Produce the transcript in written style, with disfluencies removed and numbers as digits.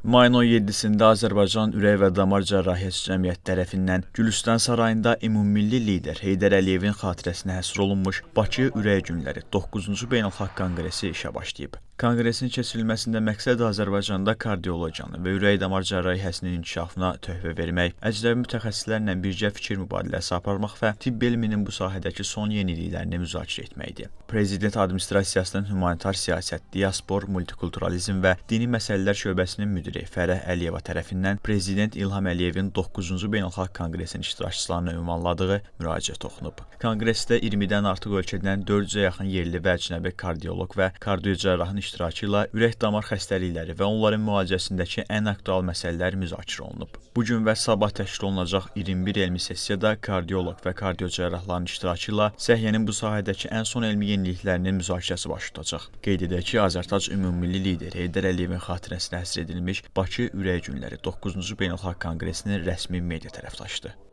Mayın 17-sində Azərbaycan Ürək və Damar Cərrahiyyəsi Cəmiyyəti tərəfindən Gülüstan sarayında ümummilli lider Heydər Əliyevin xatirəsinə həsr olunmuş Bakı Ürək Günləri 9-cu Beynəlxalq Konqresi işə başlayıb. Konqresin keçirilməsində məqsəd Azərbaycanda kardiologiyanın və ürək-damar cərrahiyyəsinin inkişafına töhfə vermək, əcnəbi mütəxəssislərlə birgə fikir mübadiləsi aparmaq və tibb elminin bu sahədəki son yeniliklərini müzakirə etməkdir. Prezident Administrasiyasının Humanitar Siyasət, Diaspor, Multikulturalizm və Dini Məsələlər şöbəsinin müdiri Fərəh Əliyeva tərəfindən Prezident İlham Əliyevin 9-cu Beynəlxalq Konqresin iştirakçılarına ünvanladığı müraciət oxunub. Konqresdə 20-dən artıq ölkədən 400-ə yaxın yerli və əcnəbi kardioloq və kardiocərrahın iştirakı ilə ürək-damar xəstəlikləri və onların müalicəsindəki ən aktual məsələlər müzakirə olunub. Bu gün və sabah təşkil olunacaq 21 elmi sessiyada kardioloq və kardiocərrahların iştirakı ilə səhiyyənin bu sahədəki ən son elmi yeniliklərinin müzakirəsi baş tutacaq. Qeyd edək ki, Azərtac ümummilli lideri Heydər Əliyevin xatirəsinə həsr edilmiş Bakı Ürək Günləri 9-cu Beynəlxalq Konqresinin rəsmi media tərəfdaşıdır.